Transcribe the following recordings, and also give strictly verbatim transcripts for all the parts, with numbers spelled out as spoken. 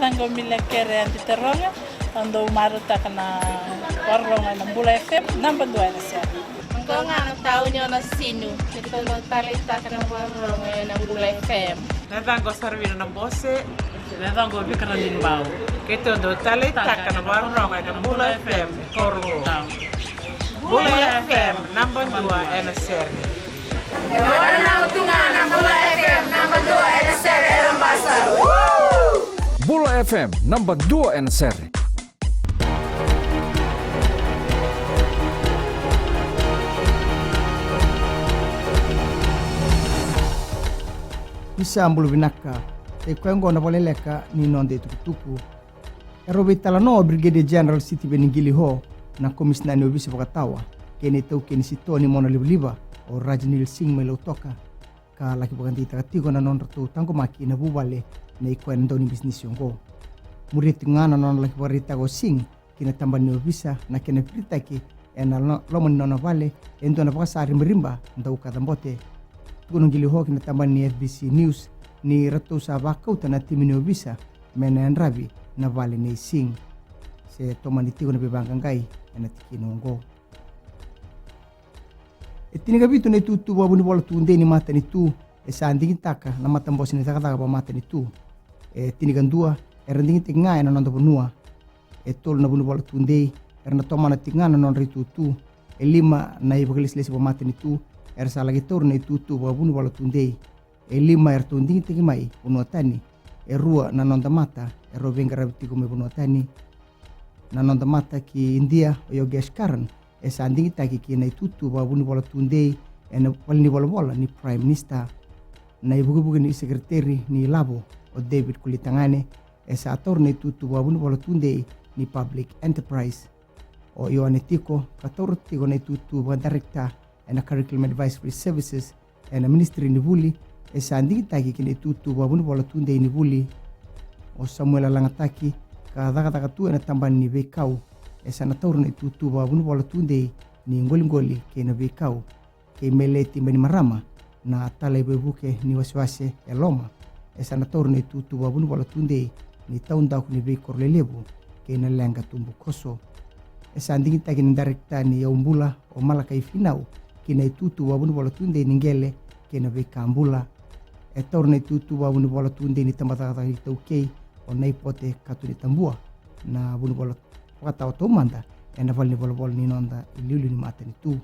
Caqo Mila Kere Adi Teroga, au dau marautaka na vakarorogo ena Bula F M, naba dua ena sere. Oqo ga na tauni o Nasinu, keitou dau taleitaka na vakarorogo ena Bula F M. Na yacaqu o Saravina Nabose. Na yacaqu o Vikaradini Bau. Keitou dau taleitaka na vakarorogo ena Bula F M, Koru. Bula F M, naba dua ena sere. E wara na utu ga na Bula F M, naba dua ena sere e Labasa. Bula F M, naba dua ena sere. Ni sa bula vinaka, sa i koya oqo na vakaleleka ni noda itukutuku. E rau veitalanoa o Brigadier General Sitiveni Qiliho, na komisina ni ovisa vakatawa, kei na itaukei ni sitoa ni mona livaliva, o Rajneel Singh mai Lautoka, ka laki vakadeitaka tiko na nodratou taqomaki na vuvale nei koya na daunibisinisi oqo. Muria tiko ga na nona laki vakaraitaka o Singh ki na tabana ni ovisa na kena viritaki ena lo-, loma ni nona vale e dua na vakasa ribariba dau kacabote. Tukuna o Qiliho ki na tabana ni F B C News ni ratou sa vakauta na timi ni ovisa me na yadravi na vale nei Singh. Se tomani tiko na veivaqaqai ena tikina oqo. E tinikavitu na itutu vakavunivola tudei ni matanitu e sa digitaka na matabose ni cakacaka vakamatanitu. E tinikadua era digitaki ga ena noda vanua. E tolu na vunivola tudei era na tomana tiko ga na nodra itutu. E lima na ivakalesilesi vakamatanitu era sa laki taura na itutu vakavunivola tudei. E lima eratou digitaki mai vanua tani. E rua na noda mata erau veiqaravi tiko mai vanua tani. Na noda mata ki Idia, o Yogesh Karan, e sa digitaki ki na itutu vakavunivola tudei ena valenivolavola ni Prime Minister. Na ivukevuke ni sekereteri ni Lavo, o David Kulitagane, e sa taura na itutu vakavunivola tudei ni Public Enterprise. O Ioane Tiko ka taura tiko na itutu vakadirekita ena Curriculum Advisory Services ena Ministry ni Vuli, e sa digitaki ki na itutu vakavunivola tudei ni vuli. O Samuela Lagataki ka cakacaka tu ena tabana ni veikau, e sa na taura na itutu vakavunivola tudei ni qoliqoli kei na veikau. Kei Meleti Bainimarama, na talai veivuke ni wasewase e Loma, e sa na taura na itutu vakavunivola tudei ni taudaku ni veikoro lelevu kei na leqa tubukoso. E sa digitaki na darekita ni yaubula, o Malakai Finau, ki na itutu vakavunivola tudei ni qele kei na veika bula. E taura na itutu vakavunivola tudei ni tabacakacaka iTaukei, o Naipote Katunitabua, na vunivola vakatawa taumada ena valenivolavola ni noda iliuliu ni matanitu.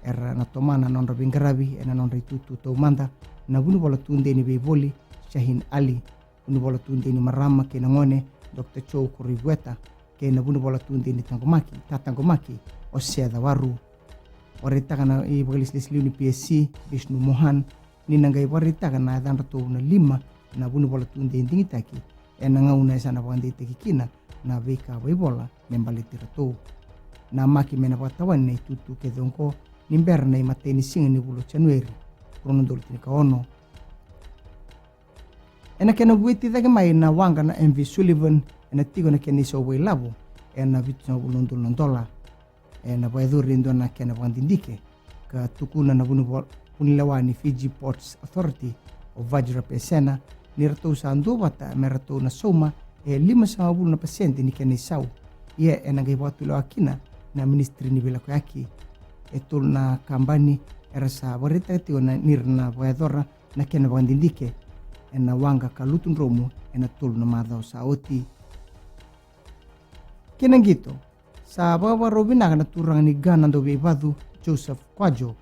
Era na tomana na nodra veiqaravi ena nodra itutu taumada na vunivola tudei ni veivoli, Shaheen Ali, vunivola tudei ni marama kei na gone, Doctor Joe Koroivueta, kei na vunivola tudei ni taqomaki, tataqomaki, o Seca Waru. Vakaraitaka na ivakalesilesi liu ni P S C, Vishnu Mohan, ni na qai vakaraitaka na yacadratou na lima na vunivola tudei digitaki ena gauna e sa na vakadeitaki kina na veika vakaivola me baleti iratou. Namaki me na vakatawani na itutu kece oqo ni bera na imatai ni siga ni vula o Janueri, rua na udolu tinikaono. Ena kena vueti cake mai na waqa na M V Sullivan, ena tiko na kena isau vakailavo ena vitusagavulu na udolu na dola. Ena vakayacori e dua na kena vakadidike ka tukuna na vunivo-, vunilewa ni Fiji Ports Authority, o Vajra Pesena, ni ratou sa duavata me ratou na sauma e limasagavulu na pasede ni kena isau. Ia ena qai vakatulewa kina na Ministry ni Veilakoyaki. E tolu na kabani era sa vakaraitaka tiko na, ni ra na vakayacora na kena vakadidike ena waqa ka lutu dromu ena tolu na macawa sa oti. Kei na qito, sa vakavakarau vinaka na turaga ni Ghana Dauveivacu, Joseph Kwadwo,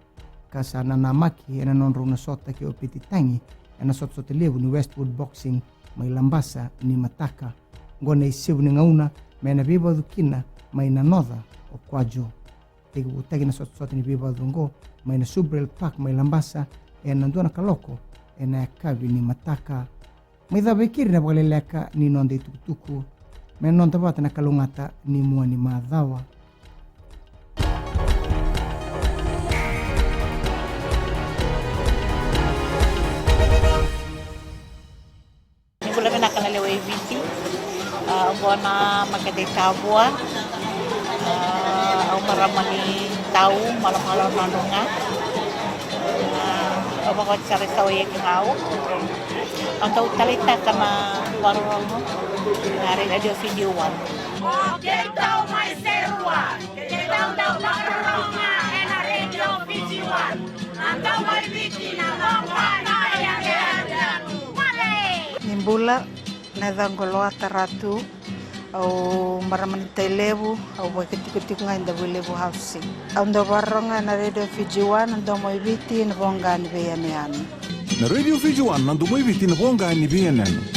ka sa nanamaki ena nodrau na sota kei Opiti Tagi ena sotasota levu ni Westwood Boxing mai Labasa nimataka. Oqo na isevu ni gauna me na veivacu kina mai Nanoca o Kwadwo. Tekivutaki na sotasota ni veivacu oqo mai na Subrail Park mai Labasa ena dua na kaloko ena yakavi nimataka. Mai cava e keri na vakaleleka ni noda itukutuku. Me noda vata na kalougata ni mua ni macawa. Ni bula vinaka na lewe i Viti. A, oqo na makete i Tavua. A, au marama ni Tau, Malomalo, Nadroga. A, Au vakawati sara e Sawaiyaki Hau. Au dau taleitaka na vakarorogo na Radio Fiji One. O keitou mai Serua, keitou dau vakarorogo ena Radio Fiji One. Na domo i Viti, na voqa ni veiyanuyanu. Ni bula, na yacaqu o Loata Ratu. Au marama ni Tailevu, au vakaitikotiko ga e Davuilevu Housing. Au dau vakarorogo ena Radio Fiji One, na domo i Viti, na voqa ni veiyanuyanu. Na Radio Fiji One, na domo i Viti, na voqa ni veiyanuyanu.